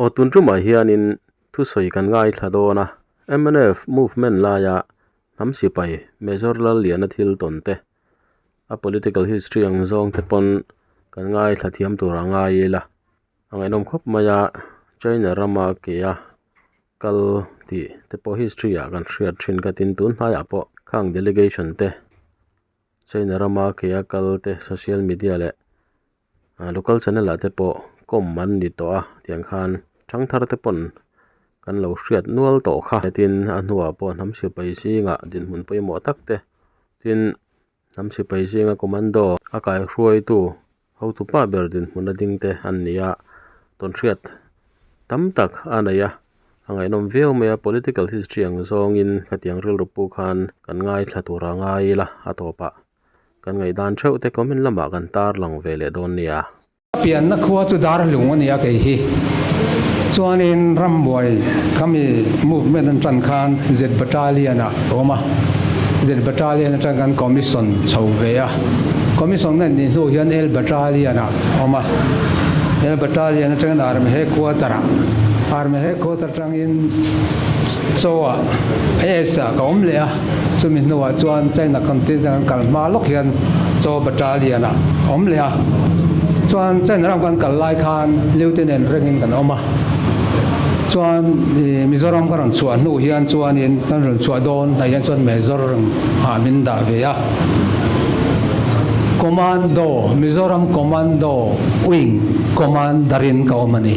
Aw tun tumah hianin thusawi kan ngaithla dawn a, mnf movement laia hnam sipai Major Lalliana thil tawn te, a political history ang zawng te pawn kan ngaithla thiam tur a ngai ila. A ngaihnawm khawp mai a, China rama ke a kal tih te pawh history ah kan hriat thin kha tin tun hnaiah pawh khang delegation te China rama ke a kal te social media leh ah local channel ah te pawh kawm an ni tawh a tiang khan thangthar te pawn kan lo hriat nual tawh kha tin a hnuah pawh hnam sipai zingah dinhmun pawimawh tak te tin hnam sipai zinga commando a kaihruaitu hotu pa ber dinhmun a ding te an ni a tawnhriat tam tak a nei a a ngaihnawm viau mai a political history ang zawngin khatiang rilru pu khan kan ngaithla tur a ngai ila a tawpah. Kan ngaihdan theuh te comment lamah kan tarlang ve leh dawn nia. A pianna khua chu Darlung a ni a kei hi. Chuanin rambuai khami movement an tan khan Z Battalion ah a awm a. Z Battalion atang kan commission chho ve a. Commission a nih hnu hian L Battalion ah a awm a. L Battalion atangin Army Headquarter ah Army Headquarter atangin Chaw ah S ah ka awm leh a. Chumi hnuah chuan China contingent an kal hma lawk hian Chaw Battalion ah a awm leh a. Chuan China ram kan kal lai khan Lieutenant rengin kan awm a. Chuan Mizoram ka rawn chhuah hnu hian chuanin kan rawn chhuah dawn hnai hian chuan Major reng ah min dah ve a. Commando, Mizoram Commando Wing Commander in ka awm a ni.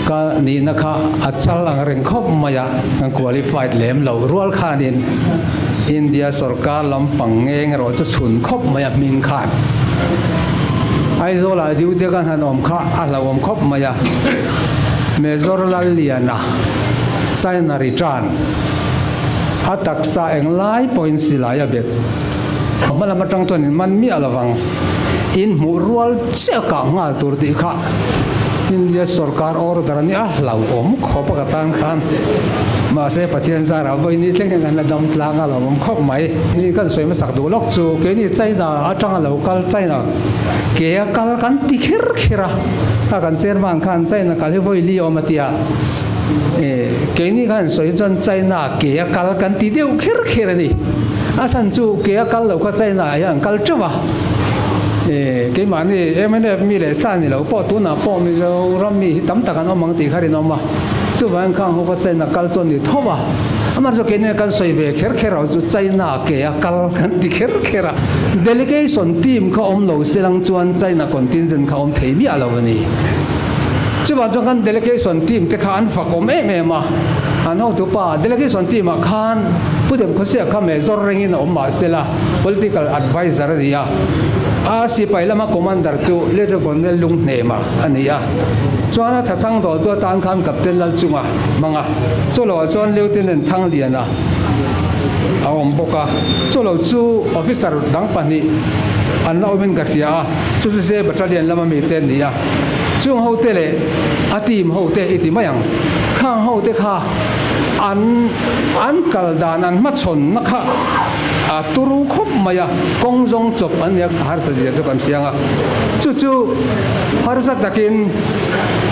Ka nihna kha a chal ang reng khawp mai a. Kan qualified lem loh rual khanin India sorkar lampang ngeng erawh chu chhun khawp mai a hming khan Aizawl ah duty kan han awm kha a hlauhawm khawp mai a, Major Lalliana China return a taksa englai pawhin silai a bet hma lam atang chuan in man miah lovang in hmuh rual chiah kah nghal tur tih kha India sorkar order a ni a, hlauhawm khawp a ka tan khan. Mahse Pathian zarah vawiin thleng hian kan la dam tlang a, hlauhawm khawp mai. Ni kan sawi hmasak duh lawk chu keini China atanga lo kal China ke a kal kan ti kher kher a, a kan chairman khan China kal hi vawi li awm a ti a, keini khan sawi chuan China ke a kal kan ti deuh kher kher a ni. A chhan chu ke a kal lo kha China ah hian an kal teuh a. Keimahni mnf mi leh sa ni lo pawh tunah pawh Mizoram mi hi tam tak an awm ang tih kha rinawm a, chuvangin khang ho kha China kal chu a ni tho a, amaherawhchu keini kan sawi ve kher kher ho chu China ke a kal kan ti kher kher a, delegation team kha awm lo se lang chuan China contingent kha awm thei miah lo a ni. Chuvang chuan kan delegation team te kha an fakawm em em a, an hotupa delegation team ah khan Pu Demkhawsia kha mezawr rengin a awm mahsela, Political Adviser a ni a, a sipai lama Commander chu Lieutenant Colonel Lunghnema a ni a. Chuan a thachhang dawltu atan khan Captain Lalchunga hmang a, chuloah chuan Lieutenant Thangliana a awm bawk a. Chulo chu Officer dang pahnih an la awmin ka hria a, chu chu se Battalion lama mite an ni a. Chung hote leh a team hote i ti mai ang, khang hote kha an an kal dan an hmachhawnna kha a turu khawp mai a, kawng zawng chawp an nia harsa zia chu kan hriang a, chu chu harsa takin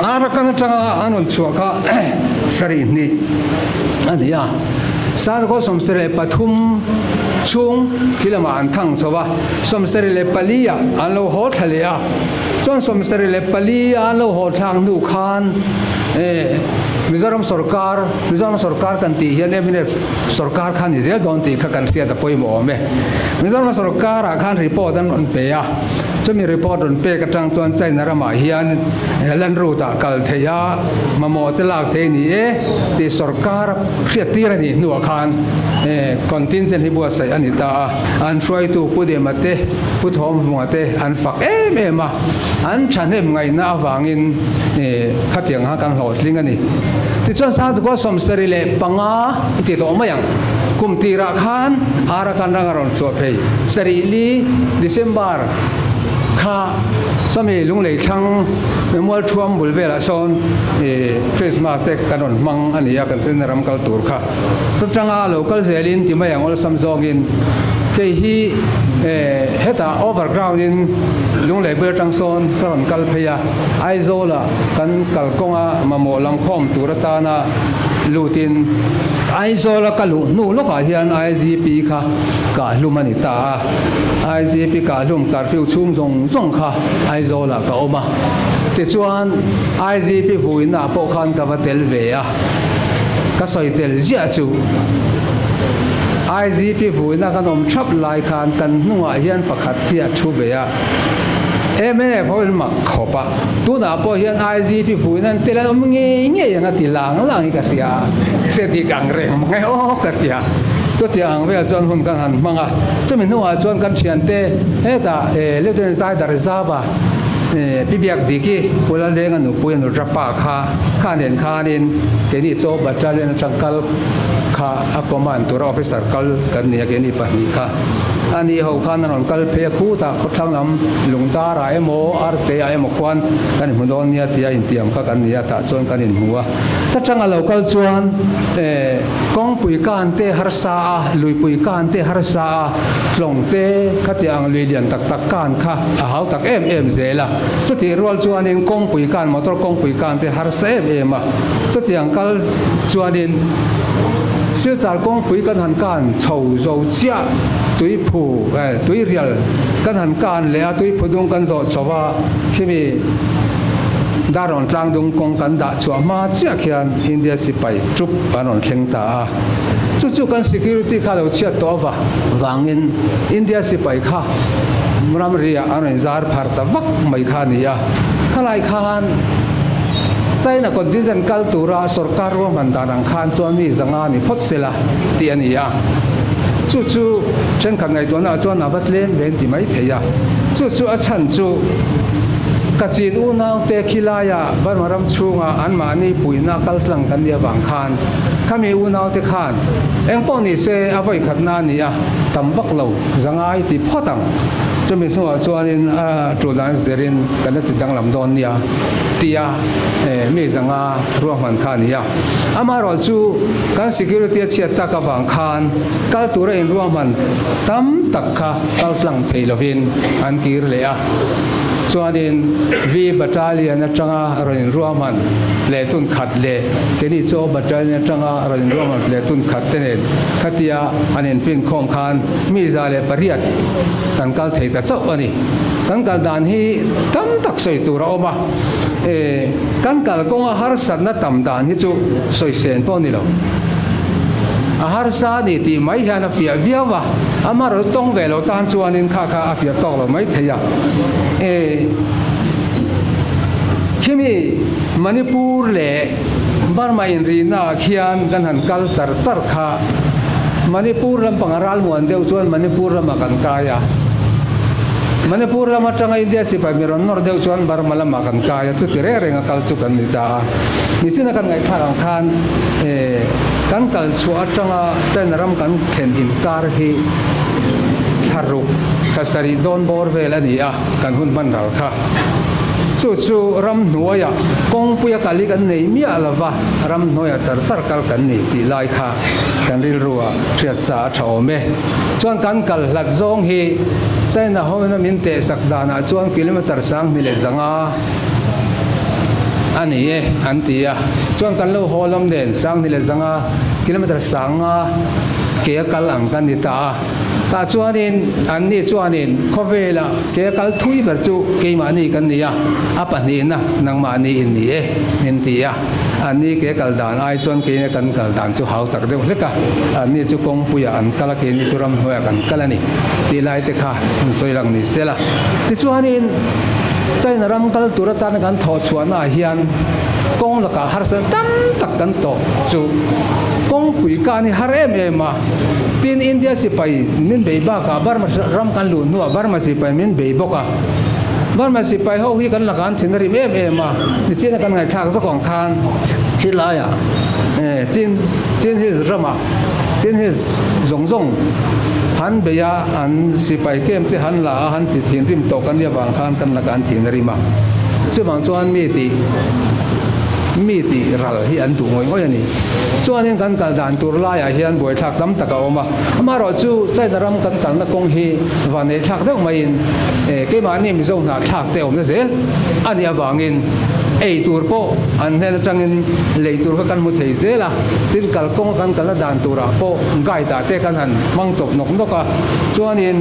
Arakan atanga an rawn chhuah kha sarih hnih a ni a, Sarkaw 73 chhung khi lamah an thang chho a, 74 ah an lo haw thla leh a, chuan 74 a an lo haw thlak hnu khan Mizoram sorkar, Mizoram sorkar kan tih hian mnf sorkar kha ni zel dawn tih kha kan hriat a pawimawh awm e. Mizoram sorkar ah khan report an rawn pe a, chumi report rawn pek atang chuan China ramah hian land route ah kal theih a, mamawh te lak theih a ni e tih sorkar hriat tir a nih hnuah khan contingent hi buatsaih a ni ta a, an hruaitu Pu Dema te, Pu Thawmvunga te an fak em em a, an thahnem ngaihna avangin khatiang kha kan hlawhtling a ni. Tichuan Sangtukua 75 i ti tawh mai ang. Kum tirah khan Arakan rang a rawn chhuah phei. Sarih li December kha sawmi lunglei thlang Mual Thuam bul velah sawn Christmas te kan rawn hmang a ni a, kan China ram kal tur kha. Chutanga lo kal zelin ti mai ang awlsam zawngin. Kei hi hetah overground in Lunglei bul atang sawn ka rawn kal phei a, Aizawl ah kan kalkawnga mamawh lam khawm tur atana lut in Aizawl a ka luh hnu lawkah hian IGP kha kahhlum a ni ta a, IGP kahhlum curfew chhung zawng zawng kha Aizawl ah ka awm a, tichuan IGP vuina ah pawh khan ka va tel ve a. Ka sawi tel ziah chu IGP vuina kan awm thap lai khan kan hnungah hian pakhat hi a thu ve a, mnf ho in mak khawp a, tunah pawh hian IGP vuina an tel an awm ngei ngei ang a ti lang lang hi ka hria a, hre dik ang reng mang e aw ka ti a, chutiang ang vel chuan hun kan han hmang a, chumi hnuah chuan kan thiante hetah Lieutenant Zaidar Zava Pi Biak Diki Pu Laldenga nupui a nutra pa kha kha nen khanin keini chaw battalion atang kal kha a command tura officer kal kan ni a keini pahnih kha ani ho khan a rawn kal phei a khutah khawthlang lam lungdar ah emaw arte ah emaw khuan kan inhmu dawn nia tia intiam kha kan ni a tah chuan kan inhmu a ta tanga lo kal chuan eh kawngpui kan te harsa a luipui kan te harsa a tlawng te khatiang ang lui lian tak tak kan kha a hau tak em em zel a. Chutih rual chuanin kawngpui kan, motor kawngpui kan te harsa em em a. Chutiang kal chuanin Silchar kawngpui kan han kan chho zo chiah tuiphu, tuirial kan han kan leh a, tuiphu dung kan zawh chho a, khimi Darlawn tlangdung kawng kan dah chhuah hma chiah khian India sipai troop an rawn thleng ta a. Chu chu kan security kha lo chhiat tawh ava vangin India sipai kha ramriah an rawn zar phar ta vak mai kha a ni a. Khalai khan China contingent kal tura sorkar ruahman dan ang khan chuan mi zanga ni phawt sela tih a ni a. Chu chu thenkhat ngaihtuahnaah chuan a va tlem ve an ti mai thei a. Chu chu a chhan chu Kachin unaute khilaia Burma ram chhunga anmahni puihna kaltlang kan nih avang khan khami unaute khan engpawh ni se a vawikhatna a ni a, tam vak lo. Zangai ti phawt ang. Chumi hnuah chuanin a tul dan zirin kan la ti danglam dawn nia tia mi zanga ruahman kha a ni a. Amaherawh chu kan security a chhiat tak avang khan kal tura inruahman tam tak kha kal tlang thei lovin an kir leh a. Chuanin V Battalion atanga rawn inruahman leh tun khat leh keini Chaw Battalion atanga rawn inruahman leh tun khat te nen khatia an infinkhawm khan Mi 108 kan kal thei ta chauh a ni. Kan kal dan hi tam tak sawi tur a awm a, e, kan kal kawnga harsatna tam dan hi chu sawi sen pawh a ni lo. A harsa a ni tih mai hian a fiah viau a, amaherawhchu tawng ve lo tan chuanin kha kha a fiah tawk lo mai thei a. E, khimi Manipur leh Burma inrihna ah khian kan han kal char char kha. Manipur lampang a ralmuan deuh chuan Manipur lamah kan kai a. Manipur lam atanga India sipai mi rawn nawr deuh chuan Burma lamah kan kai a, chuti reng reng a kal chu kan ni ta a. Nichina kan ngaihthlak ang khan kan kal chhuah atanga China ram kan thlen inkar hi thla ruk, thla sarih dawn bawr vel a ni a, kan hun hman ral kha. Chu chu ramhnuaiah kawngpuia kal hi kan nei miah lova, ramhnuaiah char char kal kan ni tih lai kha kan rilrua hriat sa a tha awm e. Chuan kan kal hlat zawng hi China hoina min tehsak danah chuan kilometer 2100 a ni e an ti a. Chuan kan lo haw lam nen 2100 kilometer 5000 ke a kal ang kan ni ta a. Tah chuanin anni chuanin khawvela ke a kal thui ber chu keimahni kan ni a, a pahnihna nangmahni in ni e min ti a. Anni ke kal dan ai chuan keina kan kal dan chu hau tak deuh hlek a, anni chu kawngpuiah an kal a, keini chu ramhnuaiah kan kal a ni tih lai te kha an sawi lang ni se la. Tichuanin China ram kal tur atana kan thawh chhuahnaah hian kawng lakah harsa tam tak kan tawh chu kawngpui kah ni har em em a, tin India sipai min bei bakah Burma ram kan luh hnuah Burma sipai min bei bawk a, Burma sipai ho hi kan lakah an thin a rim em em a. Nichina kan ngaihthlak zawk ang khan khilaiah Chin Chin Hills ramah Chin Hills zawng zawng han bei a, an sipai kem te han la a, han ti thinrim tawh kan nih avang khan kan lakah an thin a rim a. Chuvang chuan mi tih mi tih ral hi an duh ngawih ngawih a ni. Chuanin kan kal dan tur laiah hian buaithlak tam tak a awm a, amaherawhchu China ram kan kalna kawng hi vanneithlak deuh maiin keimahni Mizo hnahthlak te awmna zel a nih avangin ei tur pawh an hnen atangin lei tur kha kan hmu thei zel a, tin kalkawnga kan kalna dan turah pawh guide ah te kan han hmang chawp nawk nawk a, chuanin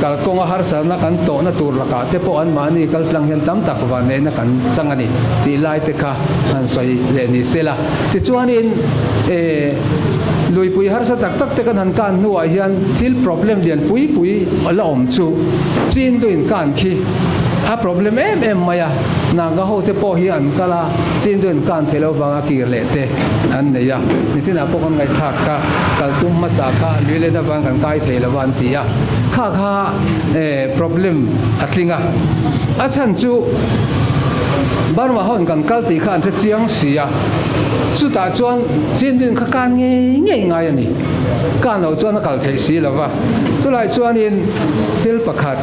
kalkawnga harsatna kan tawhna tur lakah te pawh anmahni kaltlang hian tam tak vanneihna kan chang a ni tih lai te kha han sawi leh ni se la. Tichuanin luipui harsa tak tak te kan han kan hnuah hian thil problem lian pui pui la awm chu chin duin kan khi a problem em em mai a, Naga ho te pawh hi an kal a, chin duin kan thei lo vanga kir leh te an nei a, nichinah pawh kan ngaihthlak kha kal tum hmasa kha lui let avang kan kai thei lo va an ti a, kha kha problem a tling a, a chhan chu Burma ho in kan kal tih kha an hre chiang si a, chutah chuan Chindin kha kan ngei ngei ngai a ni, kan loh chuan a kal theih si lo va, chulai chuanin thil pakhat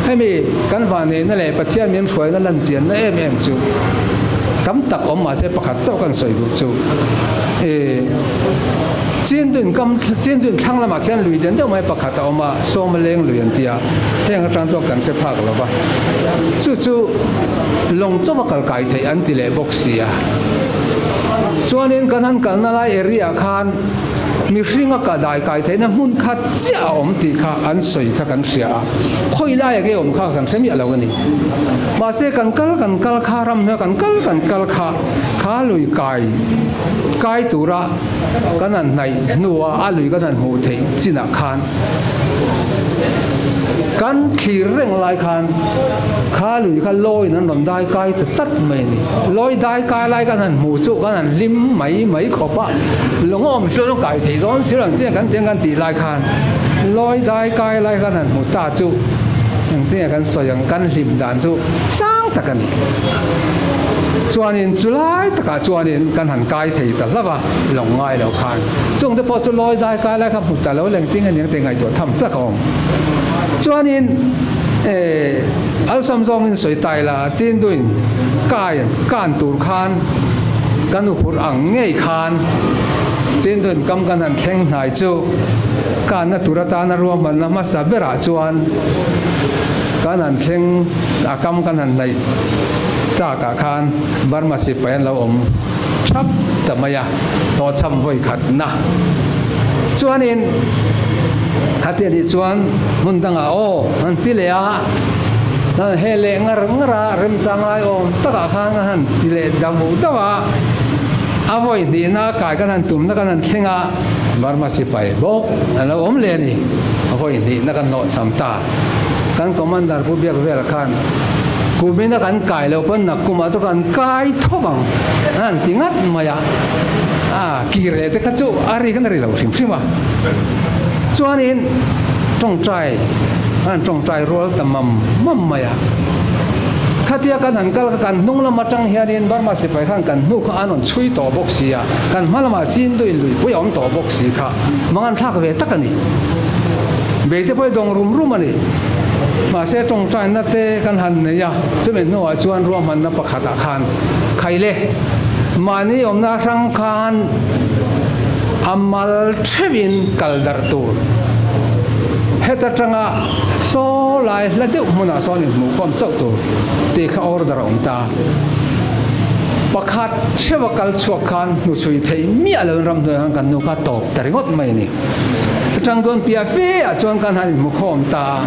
hemi kan vanneihna leh Pathian min hruaina lan chianna em em chu tam tak awm mahse pakhat chauh kan sawi duh chu i Chindin kam Chindin thlang lamah khian lui den deuh mai pakhat a awm a, Sawma leng lui an ti a, heng atang chuan kan hre phak lo va, chu chu lawng chawp a kal kai theih an ti leh bawk si a. Chuanin kan han kalna lai area khan mihring a ka dai kai theihna hmun khat chiah a awm tih kha an sawi kha kan hria a, khawi laia nge awm kha kan hre miah lo a ni. Mahse kan kal kan kal kha ram hnuaia kan kal kan kal kha kha lui kai kai tura kan han hnaih hnua a lui kan han hmuh theih chinah khan kan thlir reng lai khan kha lui kha lawiin an rawn dai kai ta chat mai a ni. Lawi dai kai lai kan han hmuh chu kan han hlim mai mai khawp a, lung a awm chuan a kai thei dawn si lo ang tinge kan ti ang kan tih lai khan lawi dai kai lai kan han hmu ta chu engtinge kan sawi ang kan hlim dan chu sang tak a ni. Chuanin chu lai takah chuanin kan han kai thei ta hlauh a, lawng ngai lo khan. Chung te pawh chu lawi dai kai lai kha hmu ta lo leng ting a ni ang tih ngaihtuah tham tak a awm. Chuanin eh alsam zawngin sawi tai la Chinduin kai kan tur khan kan uphurh ang ngei khan Chinduin kam kan han thleng hnai chu kanna tur atana ruahmanna hmasa berah chuan kan han thleng a kam kan han hnaih takah khan Burma sipai an lo awm thap ta mai a, hlawhchham vawi khatna chuanin khati anih chuan hmun dangah aw an ti leh a, he leh ngar ngar a remchang lai awm takah khan a han ti leh deuh deuh a, a vawi hnihna kai kan han tumna kan han thleng a, Burma sipai bawk an lo awm leh a ni, a vawi hnihna kan hlawhchham ta. Kan Commander Pu Biak Vela khan kumina kan kai loh pawn nakkumah chu kan kai thawp ang a han ti ngat mai a, a kir leh te kha chu a ri khan a ri lo hrim hrim a. Chuanin tawngtai a han tawngtai rual ta mam mam mai a. Khatia kan han kal kha kan hnung lam atang hianin Burma sipai khan kan hnu kha an rawn chhui tawh bawk si a, kan hma lamah Chinduin luipui a awm tawh bawk si kha mangan thlak ve tak a ni. Beite pawh hi dawng rum rum a ni. Mahse tawngtaina te kan han nei a, chumi hnuah chuan ruahmanna pakhatah khan Khaile mahni awmna hrang khan a mal theuhin kal darh tur heta tanga saw lai hla deuh hmunah sawn inhmuhkhawm chauh tur tih kha order a awm ta. Pakhat theuha kal chhuak khan hnuchhui theih miah loin ramhnuai khan kan nu kha tawp ta ringawt mai a ni. Tachang chuan piah fe ah chuan kan han inhmu khawm ta a,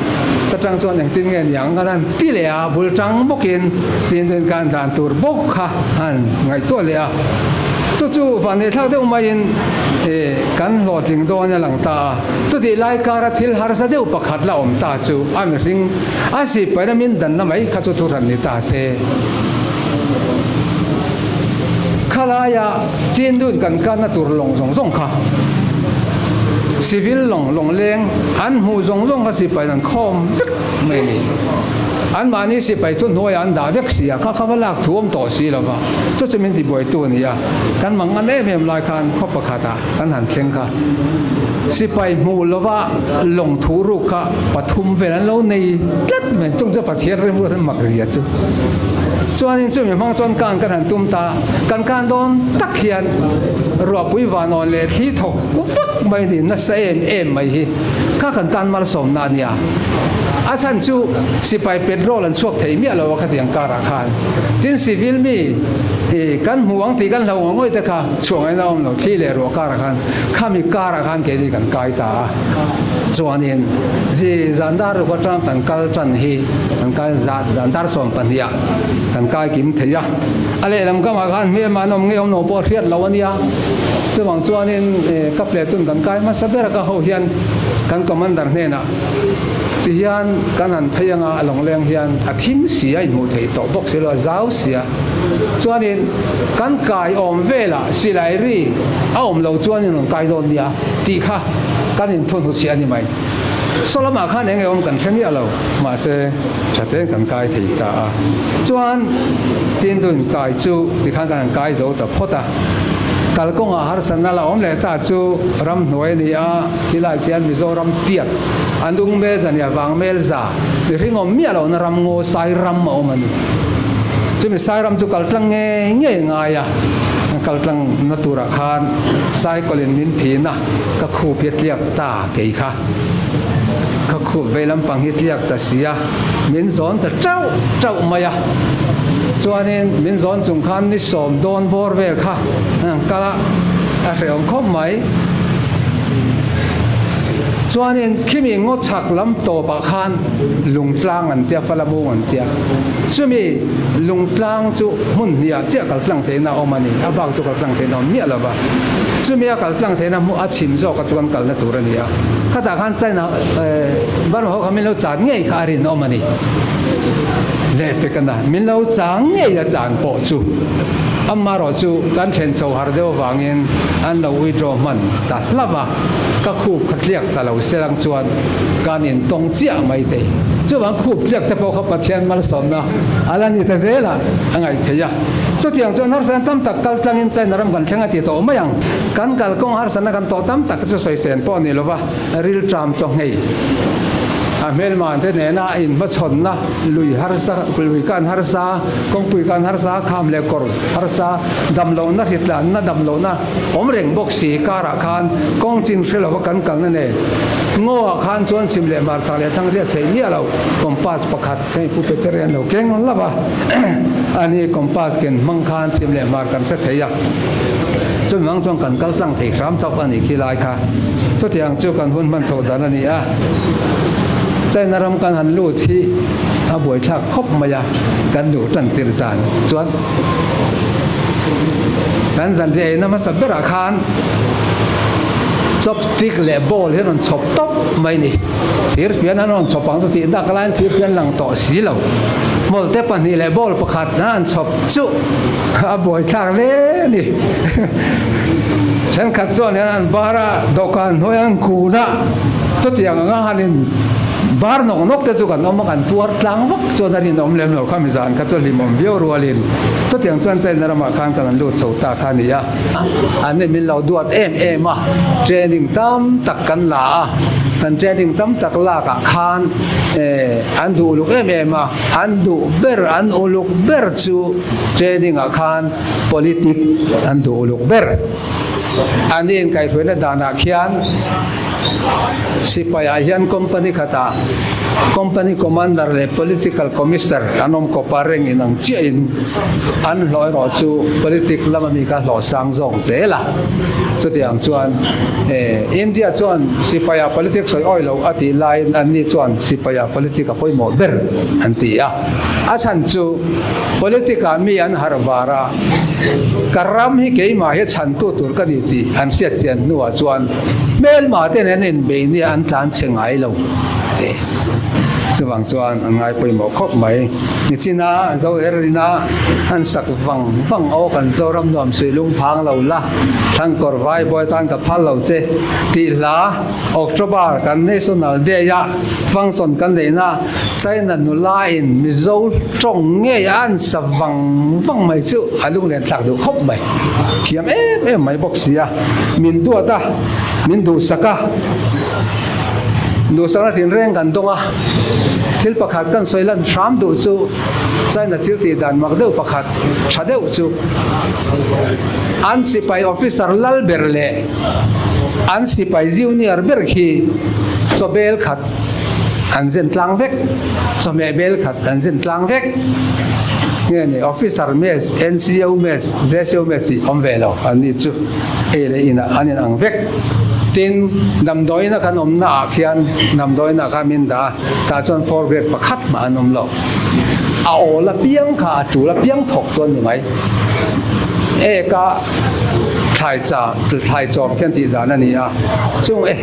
tachang chuan engtin nge niang kan han ti leh a, bul tang bawkin chin chuan kan dan tur bawk kha han ngaihtuah leh a. Chu chu vannehthlak deuh maiin kan hlawhtling dawn a lang ta a, chutih lai kara thil harsa deuh pakhat la awm ta chu a mihring a sipaina min danna mai kha chu thuhran ni ta se. Khalaia Chin dun kan kanna tur lawng zawng zawng kha civil lawng lawng leng an hmuh zawng zawng kha sipai an khawm vek mai a ni. Anmahni sipai chu hnuaiah an dah vek si a, kha kha va lak thu awm tawh si lo va, chu chu min tibuaitu a ni a. Kan mang ngan em em lai khan khaw pakhatah kan han thleng kha sipai hmuh lova lawng thu ruk kha pathum vel an lo nei tlat mai, chung chu Pathian rimruat an mak zia chu. Chuanin chumi hmang chuan kan kan han tum ta, kan kan dawn tak hian ruahpui vanawn leh thli thawk vak mai ni nasa em em mai hi kha kan tan malsawmna a nia. A chhan chu sipai petrol an chhuak thei miah lo a khatiang karah khan. Tin civil mi i kan hmu ang tih kan hlo ngawih ngawih te kha chhuah ngaihna awm lo thli leh ruah karah khan khami karah khan keini kan kai ta a. Chuanin zi zan dar ruk atang kan kal tan hi kan kai zat zan dar 12 ah kan kai kim thei a. A lehlam kamah khan hmelma an awm nge awm lo pawh hriat lo a nia. Chuvang chuanin ka platoon kan kai hmasa ber a ka ho hian kan commander hnenah tihian kan han phei anga a lawngleng hian a thim si a inhmuh theih tawh bawk si lo a zau si a. Chuanin kan kai awm velah silai ri a awm lo chuanin rawn kai dawn nia tih kha kan inthun hu chiah a ni mai. Saw lamah khan eng eng awm kan hre miah lo, mahse tha tein kan kai thei ta a. Chuan Chinduin kai chu tikhan kan han kai zo ta phawt a. Kalkawngah harsatna la awm leh ta chu ramhnuai a ni a, helai khian Mizoram tiat a nung mel za nia vang mel za mihring awm miah lohna ram ngaw Sairam a awm a ni. Chumi Sairam chu kaltlang ngei ngei ngai a, kaltlang na turah khan cycle in min phin a, ka khup hi a tliak ta kei kha. Ka khup vei lampang hi tliak ta si a, min zawn ta teuh teuh mai a. Chuanin min zawn chung khan ni sawm dawn bawr vel kha an kal a, a hrehawm khawp mai. Chuanin khimi ngaw chhak lam tawpah khan lungtlang an tia, falamung an tia. Chumi lungtlang chu hmun hniah chiah kal tlang theihna a awm a ni, a bak chu kal tlang theihna a awm miah lo va. Chumi a kal tlang theihna hmuh a chhim zawka chu kan kalna tur a ni a. Khatah khan China Burma ho kha min lo chan ngei kha a rinawm a ni. Lehpek a na, min lo chang ngei a chan pawh chu amarawh chu kan thlen chho har deuh avangin an lo withdraw hman ta hlauh a, ka khup kha tliak ta lo selang chuan kan intawng chiah mai thei. Chuvang khup tliak te pawh kha Pathian malsawmna a la ni ta zel a, a ngaih theih a. Chutiang chuan harsatna tam tak kal tlangin China ram kan thleng a ti tawh mai ang. Kan kalkawng harsatna kan tawh tam tak chu sawisen pawh ni lova rilṭam chaw nghei a hmelman te nena inhmachhawnna lui harsa, lui kan harsa, kawngpui kan harsa, kham leh kawr harsa, damlohna hritlanna damlohna awm reng bawk si karah khan kawng chin hre lova kan kalna nen ngaw ah khan chuan chhim leh hmarchhak leh thlang riat theih miah lo compass pakhat hei Pu Peter an lo keng hlauh a ani compass ken hmang khan chhim leh hmar kan hre thei a chumi hmang chuan kan kal tlang thei hram chauh a nih khi lai kha chutiang chu kan hun hman chho dan a ni a China ram kan han lut hi a buaithlak khawp mai a kan duh tan tir zan chuan Kan zanriah eina hmasa berah khan chopstick leh bowl hi rawn chhawp tawp mai ni. Thirfian an rawn chhawp ang chu tih dak laiin thirfian lang tawh si lo. Hmawlte pahnih leh bowl pakhat an han chhawp chu a buaithlak hle a ni. Thenkhat chuan hian an bar a, dawhkan hnuai an kun a, chutiang anga hanin bar nawk nawk te chu kan awm a, kan puar tlang vak chuan a rinawm lem lo kha mizan kha chu hlimawm viau rualin. Chutiang chuan China ramah khan kan an lut chho ta kha a ni a. An ni min lo duat em em a, training tam tak kan la a, kan training tam tak lakah khan an duh uluk em em a, an duh ber, an uluk ber chu training ah khan politic an duh uluk ber. An inkaihhruaina danah khian Sipai ah hian company khatah company commander leh political commissar an awm kawp a reng in ang chiah in an hlawh erawh chu politic lama mi kha hlawh sang zawk zel a. Chutiang chuan India chuan sipai ah politic sawi awi loh a tih laiin anni chuan sipai ah politic a pawimawh ber an ti a. A chhan chu politic ah mi an harh var a, ka ram hi keimah hi chhantu tur ka ni tih an hriat chian hnuah chuan Hmelma te nen inbeih nia an tlan chhe ngai lo tih chuvang chuan an ngai pawimawh khawp mai. Nichina Zoherina an sak vang vang aw kan Zoram nuam suih lung phang lo la, Thlankawr vai bawi tan ka phal lo che tih hla October kan National Day a function kan neihna China nula in Mizo tawng ngei an sa vang vang mai chu a lunglen thlak duh khawp mai. Thiam em em mai bawk sia. Min duat a, min duhsak a. Duhsakna tinreng kan dawng a, thil pakhat kan sawi lan hram duh chu China thil tih dan mak deuh pakhat tha deuh chu an sipai officer lal ber leh an sipai junior ber khi chaw bel khat an zen tlang vek, chawhmeh bel khat an zen tlang vek nge ni officer mess, NCO mess, JCO mess tih awm ve lo an ni chu. Ei leh inah an in ang vek. Tin, damdawiina kan awmna ah khian damdawiina kha min dah a, tah chuan four grade pakhat mah an awm lo. A awl apiang kha a tul apiang thawk tu an ni mai. Eka thlai cha, thlai chawm khian tih dan a ni a, chung e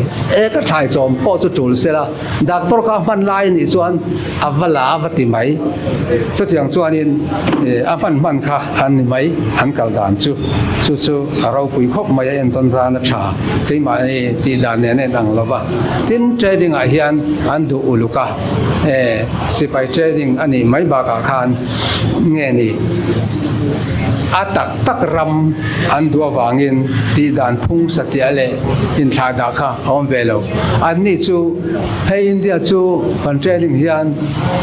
eka thlai chawm pawh chu tul sela, Doctor kha hman lai anih chuan a va la a va ti mai. Chutiang chuanin a hman hman kha an ni mai, an kal dan chu. Chu chu a ropui khawp mai a entawn tan a tha. Keimahni tih dan nen a inang lo va. Tin, trading ah hian an duh uluk a, sipai trading a nih mai bakah khan nge ni a tak tak ram an duh avangin tih dan phung satliah leh inthlahdah kha a awm ve lo. Anni chu hei India chu kan training hian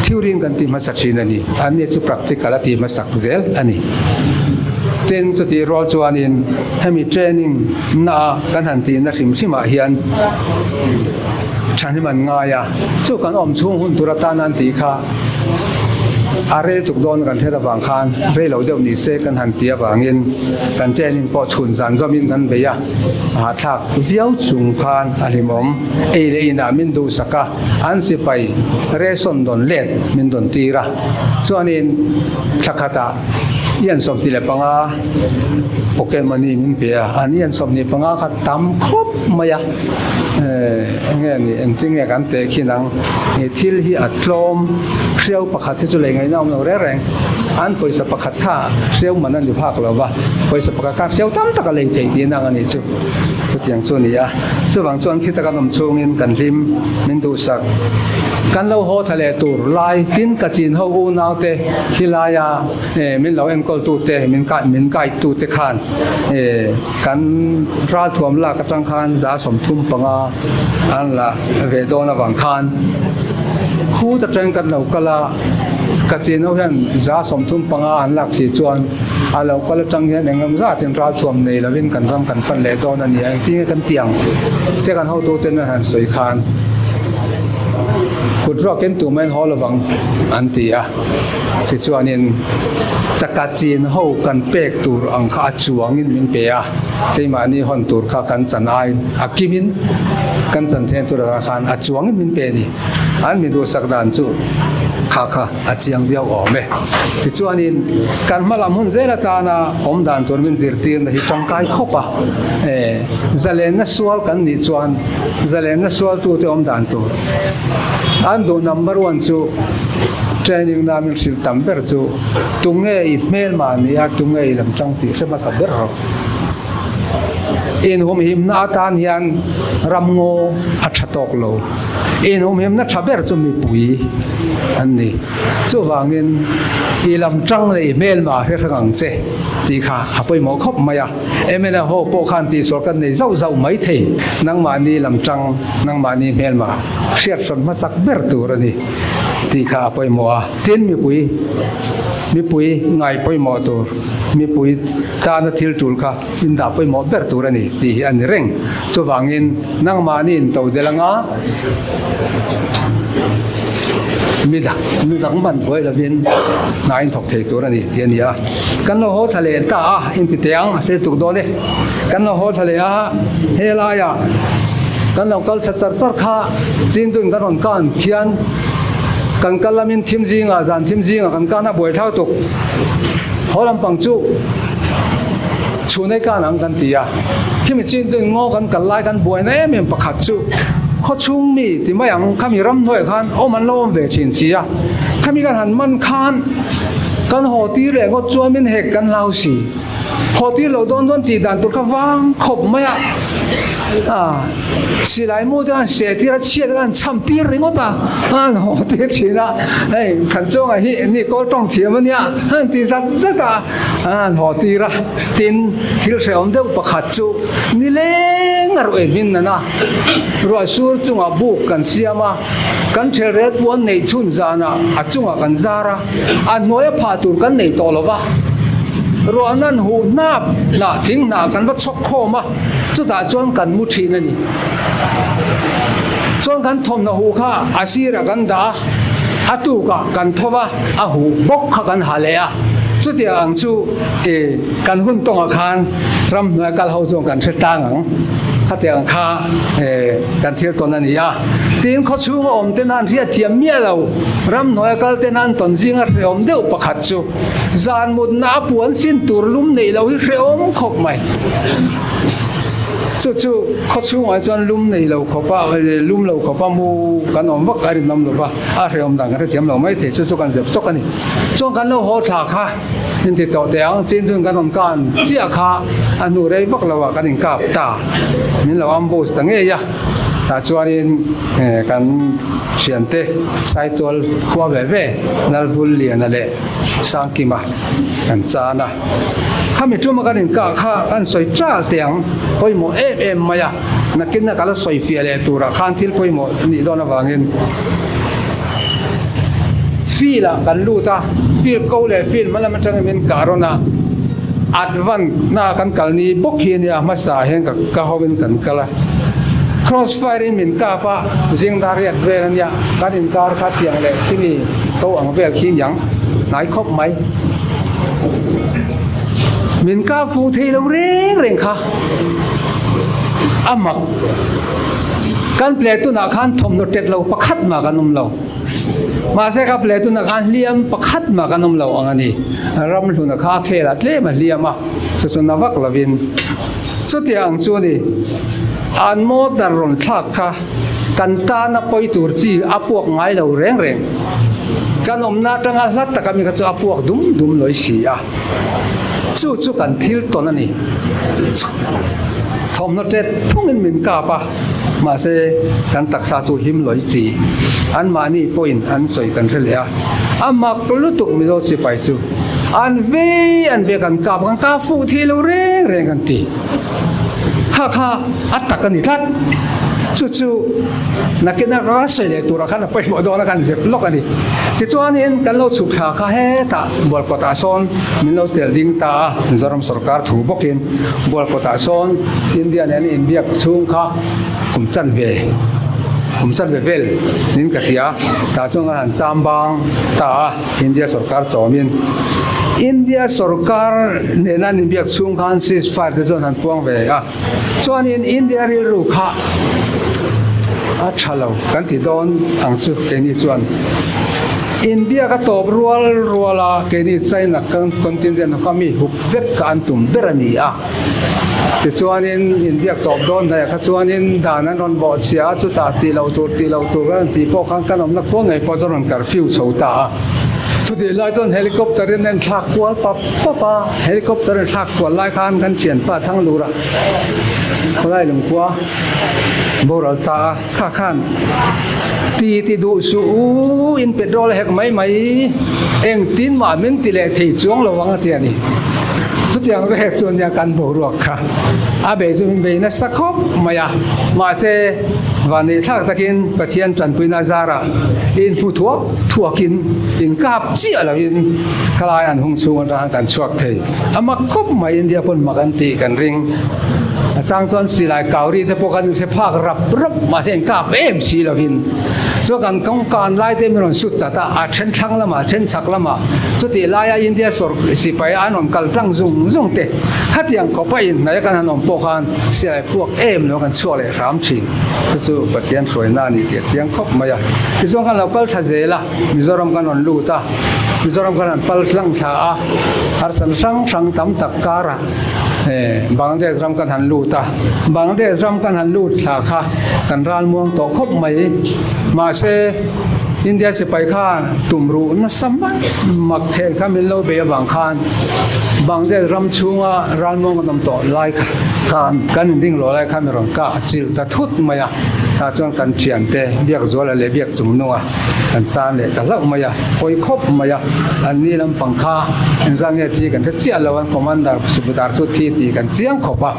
theory in kan ti hmasa thin a ni. Anni chu practical a ti hmasak zel a ni. Tin, chutih rual chuanin hemi training na a kan han tihna hrim hrimah hian thahnem an ngai a, chu kan awm chhung hun tur atana an tih kha a rel tuk dawn kan hriat avang khan rei lo deuh ni se kan han ti avangin kan training pawh chhun zan zawmin kan bei a. Hahthlak viau chung khan a hlimawm. Ei leh inah min duhsak a, an sipai ration dawn let min dawn tir a. Chuanin thla khatah ian 25 pocket money min pe a, an ian 25 kha tam khawp mai a. Enge ni engtin nge kan teh khin ang? Thil hi a tlawm hriau pakhat hi chu lei ngaihna awm lo reng reng. An pawisa pakhat kha hriau man a ni phak lo va, pawisa pakhat khan hriau tam tak a lei thei tih nang a nih chu. Chutiang chu a ni a, chuvang chuan khi taka awm chhungin kan hlim, min duhsak. Kan lo haw thla leh tur lai tin ka chin ho unau te khi laia min lo enkawl tu te, min kai min guide tu te khan kan ralthuam lak atang khan 35 an la ve dawn avang khan khut atang kan lo kal a. Ka chin ho hian 35 an lak si chuan a lo kal atang hian eng ram zatin ralthuam nei lovin kan ram kan pan leh dawn a ni a, engtin nge kan ti ang te kan hotuten an han sawi khan kut ruakin tumah in haw lovang an ti a, tichuanin chaka chin ho kan pek tur ang kha a chuangin min pe a, keimahni hawn tur kha kan chan aiin a kimin kan chan then tur atang khan a chuangin min pe a ni. An mi duhsak dan chu kha kha a chiang viau awm e. Tichuanin kan hma lam hun zel atana awm dan tur min zirtirna hi tangkai khawp a. E, zalenna sual kan nih chuan zalenna sualtute awm dan tur an duh number one chu training na min hrilh tam ber chu tunge i hmelma nia tunge i lam tang tih hre hmasa ber rawh. Inhumhimna atan hian ramngaw a tha tawk lo. Inhumhimna tha ber chu mipui an ni. Chuvangin i lam tang leh i hmelma hre hrang ang che tih kha a pawimawh khawp mai a. Mla ho pawh khan tihsual kan nei zauh zauh mai thei. Nangmahni lam tang, nangmahni hmelma hriat hran hmasak ber tur a ni tih kha a pawimawh a. Tin mipui, mipui ngai pawimawh tur, mipui tana thil tul kha indah pawimawh ber tur a ni tih hi a ni reng. Chuvangin nangmahni in to del anga mi dang mi dang man buai lovin hna in thawk thei tur a ni tih a ni a. Kan lo haw thla leh ta a, inti teh ang a sei tuk dawn e. Kan lo haw thla leh a, helaiah kan lo kal thla char char kha Chintuin kan rawn kan khian kan kal lamin thim zingah zan thim zingah kan kan a buai thlak tuk. Haw lampang chu chhun ei kan ang kan ti a. Khimi chintuin ngaw kan kal lai kan buaina em em pakhat chu khawchhung mi ti mai ang khami ramhnuaiah khan awm an lo awm ve thin si a, khami kan han man khan kan haw tir leh ngawt chuan min hek kan hlau si. Haw tir lo dawn dawn tih dan tur kha vang khawp mai a. A silai mu te an seh tir a, chhiat an chham tir ringawt a, an haw tir thin a, hei Thanchunga hi ni kawl tawng thiam a nia, an ti zat zat a, an haw tir a. Tin, thil hrehawm deuh pakhat chu nileng a ruih hmin nan a, ruah sur chungah buk kan siam a, kan ṭhelrel puan neih chhun zanah a chungah kan zar a, a hnuaia phah tur kan nei tawh lo va, ruah nan huh hnap hnah thing hnah kan va chhawk khawm a, chutah chuan kan mu thin a ni. Chuan kan thawmhnaw huh kha a sirah kan dah a, a tukah kan tho va, a huh bawk kha kan ha leh a, chutiang ang chu i kan hun tawngah khan ramhnuai kal ho chuan kan hre tlang ang, khatiang ang kha kan thil tawn a ni a. Tin, khawchhunga awm te nan hriat thiam miah lo, ramhnuai kal te nan tawn zinga hrehawm deuh pakhat chu zan mutna a puan sin tur lum neih loh hi hrehawm khawp mai. Chu chu khawchhungah chuan lum nei lo khawpa lum lo khawpa mu kan awm vak a rinawm lo va, a hrehawm dan kan hrethiam lo mai thei, chu chu kan zep chawk a ni. Chuan kan lo haw thla kha in ti tawh teh ang, chin chun kan rawn kan chiah kha a hnu rei vak lo ah kan inkap ta, min lo ambush ta ngei a. Tah chuanin kan thiante Saitual khua ve ve Lalvulliana leh Sangkima kan chan a. Khami tuma kan inkah kha kan sawi ṭal teh ang, pawimawh em em mai a, nakin a ka la sawi fiah leh turah khan thil pawimawh nih dawn avangin field ah kan lut a, field ko leh field hma lam atangin min kah rawn a, advance na kan kal ni bawk hi a nia, hmasa hian ka hoin kan kal a. Cross fire in min kap a, zing dar riat vel a nia, kan inkar kha tiang leh khimi ko ang vel khi niang hnai khawp mai. Min kap fuh thei lo reng reng kha a mak. Kan platoon ah khan thawmhnaw tet lo pakhat mah kan awm lo. Mahse ka platoon ah khan hliam pakhat mah kan awm lo ang a ni. Ramhluna kha a khel ah tlem a hliam a, chu chu na vak lovin. Chutiang ang chu a ni. An motor rawn thlak kha kan tana pawi tur chi a puak ngai lo reng reng. Kan awmna atanga hla taka mi kha chu a puak dum dum lawi si a. Chu chu kan thil tawn a ni. Thawmhnaw tet phungin min kap a, mahse kan taksa chu him lawi chi. Anmahni pawhin an sawi kan hre leh a. A mak lutuk Mizo sipai chu. An vei an ve kan kap kan kap fuh thei lo reng reng kan ti. Kha kha a tak a ni tlat. Chu chu nakin a ral sawi leh turah khan a pawimawh dawn a kan zep lawk a ni. Tichuanin kan lo chhuk thla kha hetah Bualkawtah sawn min lo chelh ding ta a, Mizoram sorkar thu bawkin Bualkawtah sawn India nen inbiak chhung kha kum chanve kum chanve vel niin ka hria. Tah chuan kan han cham bang ta a. India sorkar chawmin India sorkar nena an inbiak chhung khan ceasefire te chuan han puang ve a, chuanin India rilru kha a tha lo kan ti dawn ang chu keini chuan inbiak a tawp rual rual a keini China contingent ho kha mi hup vek kha an tum ber a ni a. Tichuanin inbiak tawp dawn hnaih kha chuanin dan an rawn bawh chhia a, chutah tih loh tur tih loh tur kan tih pawh khan kan awmna khua ngei pawh chu a rawn curfew chho ta a. Chutih lai chuan helicopter in a inthlak kual pap pap a, helicopter a inthlak kual lai khan kan thianpa Thanglura khawlai lungkhua boral ta a, kha khan ti ti duh suh u in petrol a hek mai mai engtin mah min ti leh thei chuang lo ang a ti a ni. Chutiang vek chu nia kan boruak kha a bei chu min bei nasa khawp mai a, mahse vanneih thlak takin Pathian tanpuina zarah inhmu thuak thuakin inkap chiah loin khalai an hung chhung atang kan chhuak thei. A mak khawp mai India pawn mak an tih kan ring. A chang chuan silai kauri te pawh kan inhre phak rap rap mahse inkap em si lovin chuan kan kawngkan lai te min rawn sut chat a, a then thlang lamah a then chhak lamah chutih laia India sawr sipai an rawn kal tlang zung zung te khatiang khawpa inhnaih a kan han awm pawh khan silai puak em lo kan chhuak leh hram thin. Chu chu Pathian hruaina a ni tih a chiang khawp mai a. Tichuan kan lo kal thla zel a, Mizoram kan rawn lut a, Mizoram kan rawn pal tlang thla a, harsatna hrang hrang tam tak karah Bangladesh ram kan han lut a, Bangladesh ram kan han lut thla kha kan ralmuang tawh khawp mai. Mahse, India sipai khan tum ruh nasa mai mak theh kha min lo bei avang khan Bangladesh ram chhunga ralmuang kan awm tawh lai kha. Khan kan inring lawh lai khan mi rawn kah chilh ta thut mai a, tah chuan kan thiante Biakzuala leh Biakchungnunga kan chan leh ta hlauh mai a, hawi khawp mai a, an ni lampang kha engzah nge thi kan hre chiah lo, an commander Subedar chu thi tih kan chiang khawp a,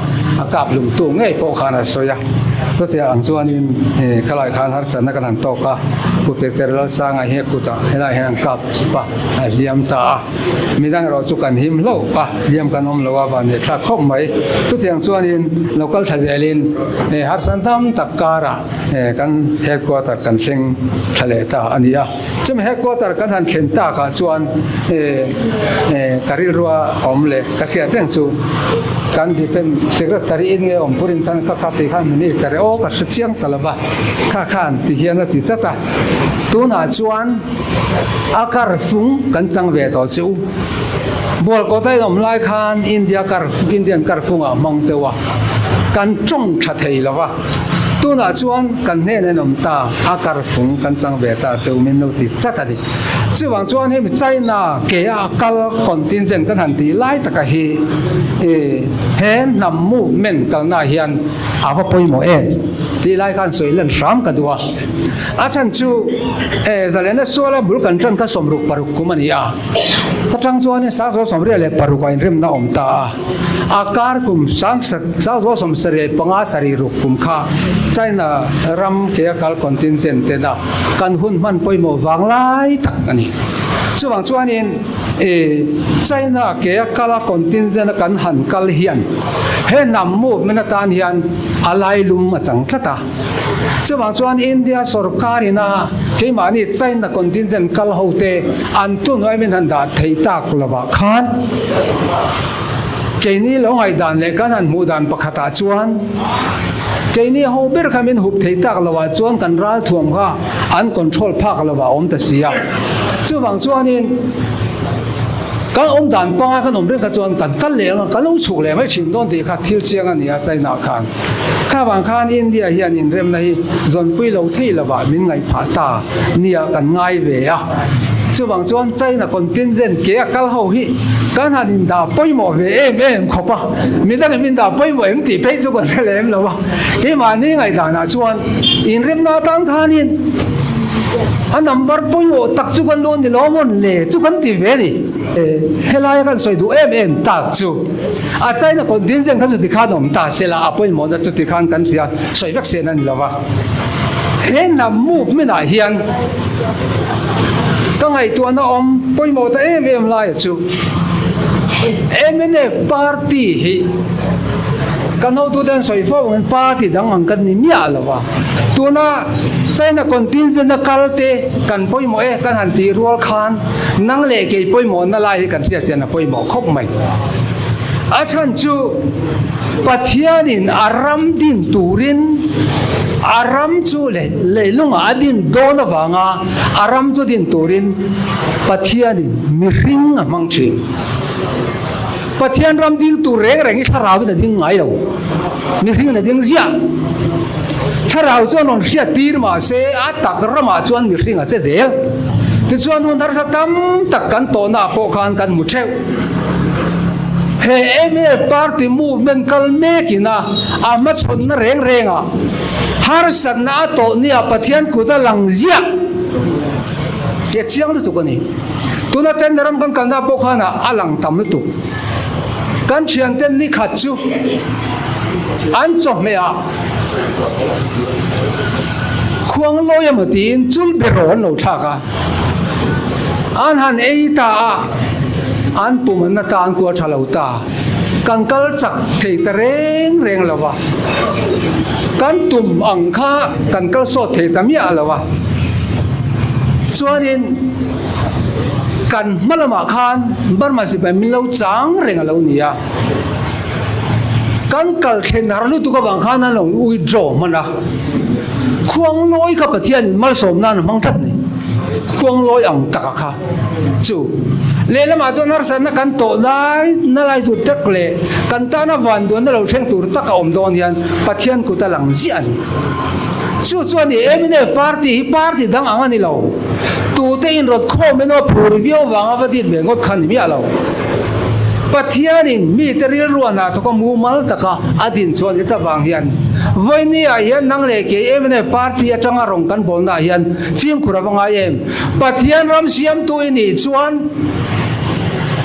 a kap hlumtu ngei pawh khan a sawi a, chutiang ang chuanin khalai khan harsatna kan han tawk a, Pu Peter Lalsanga hi a kutah helaiah hian an kap a, a hliam ta a. Midang erawh chu kan him hlauh a, hliam kan awm lo a, van leh thlak khawp mai. Chutiang chuanin lo kal thla zelin harsan tam tak karah kan headquarter kan thleng thla leh ta a ni a. Chumi headquarter kan han thlen takah chuan ka rilrua awm leh ka hriat reng chu kan defence secretary in nge awm purin khan kha kha tih khan minister aw ka hre chiang ta lo va, kha khan ti hian a ti chat a. Tunah chuan a kar fung kan chang ve tawh che u. Bualkawta in awm lai khan India kar Indian kar fungah hmang cheu a, kan tawng tha thei lo va. Tunah chuan kan hnenah in awm ta, a kar fung kan chang ve ta che u min lo ti chat a ni. Chuvang chuan hemi China ke a kal contingent kan han tih lai taka hi he hnam movement kalnaah hian a va pawimawh em tih lai khan sawi lan hram ka duh a. A chhan chu e Zalena suala bul kan tan kha 66 kum a ni a, ta tang chuanin 1926 ah inremna awm ta a, a kar kum 1975 kum kha China ram ke a kal contingent tena kan hun hman pawimawh vang lai tak a ni. Chuvang chuanin e China ke a kal a contingent a kan han kal hian he hnam movement atan hian a lailum a chang tlat a. Chuvang chuan India sorkar ina keimahni China contingent kal ho te an tunhnuai min han dah thei tak lovah khan keini lo ngaihdan leh kan han hmuh dan pakhatah chuan keini ho ber kha min hup thei tak lovah chuan kan ralthuam kha an control phak lovah a awm ta si a. Chuvang chuanin kan awm dan panga kan awm reng kha chuan kan kal leh ang a, kan lo chhuk leh mai thin dawn tih kha thil chiang a ni a China khan. Kha vang khan India hian inremna hi zawnpui lo thei lovah min ngaihphah ta nia kan ngai ve a. Chuvang chuan China contingent ke a kal ho hi kan han indah pawimawh ve em em khawp a, midangin min dah pawimawh em tih phei chu kan hre lem lo a. Keimahni ngaihdanah chuan inremna atan khanin a number pawimawh tak chu kan lo ni lo mawn le chu kan ti ve a ni. Helaia kan sawi duh em em tak chu. A China contingent kha chuti khan awm ta se la, a pawimawhna chuti khan kan hria sawi vek sen a ni lo va. He hnam movement ah hian ka ngaihtuahna awm pawimawh ta em em laia chu mnf party hi kan hotute an sawi fo angin party dang ang kan ni miah lo va. Tuna China contingent a kal te kan pawimawh e kan han tih rual khan nang leh kei pawimawhna lai hi kan hriat chian a pawimawh khawp mai. A chhan chu Pathianin a ram din turin a ram chu leilungah a din dawn avanga a ram chu din turin Pathianin mihring a hmang thin. Pathian ram ding tur reng reng hi thlarauin a ding ngai lo, mihringin a ding ziah. Thlarau chuan rawn hriat tir mahse a tak ramah chuan mihring a che zel. Tichuan hun harsa tam tak kan tawhnaah pawh khan kan hmu theuh. He mnf party movement kal mekin a a hmachhawnna reng rengah harsatna a tawh nia Pathian kut a lang ziah tih a chiang lutuk a ni. Tuna China ram kan kalna pawh khan a lang tam lutuk. Kan thianten ni khat chu an chawhmeh ah khuang lawi emaw tiin chul beraw an lo thlak a, an han ei ta a, an pum an na ta, an kual tha lo ta, kan kal chak thei ta reng reng lo va, kan tum ang kha kan kal sawt thei ta miah lo va, chuanin kan hma lamah khan Burma sipai min lo chang reng a lo ni a. Kan kal thlen har lutuk avang khan an lo withdraw hman a, khuang lawi kha Pathian in malsawm nan a hmang tlat ni. Khuang lawi ang taka kha chu lehlamah chuan harsatna kan tawh lai na lai tur tak leh kan tana vanduanna lo thleng tur tak a awm dawn hian Pathian kut a lang ziah a ni. Chu chuan i mnf party hi party dang ang a ni lo. Tute inrawt khawm emaw phur viau vanga va dit ve ngawt kha ni miah lo. Pathianin mite rilru a hna thawk a mumal taka a din chuan heta vang hian vawinia hian nang leh kei mnf party atanga rawng kan bawlnaah hian fimkhur a va ngai em? Pathian ram siamtu i nih chuan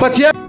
Pathian.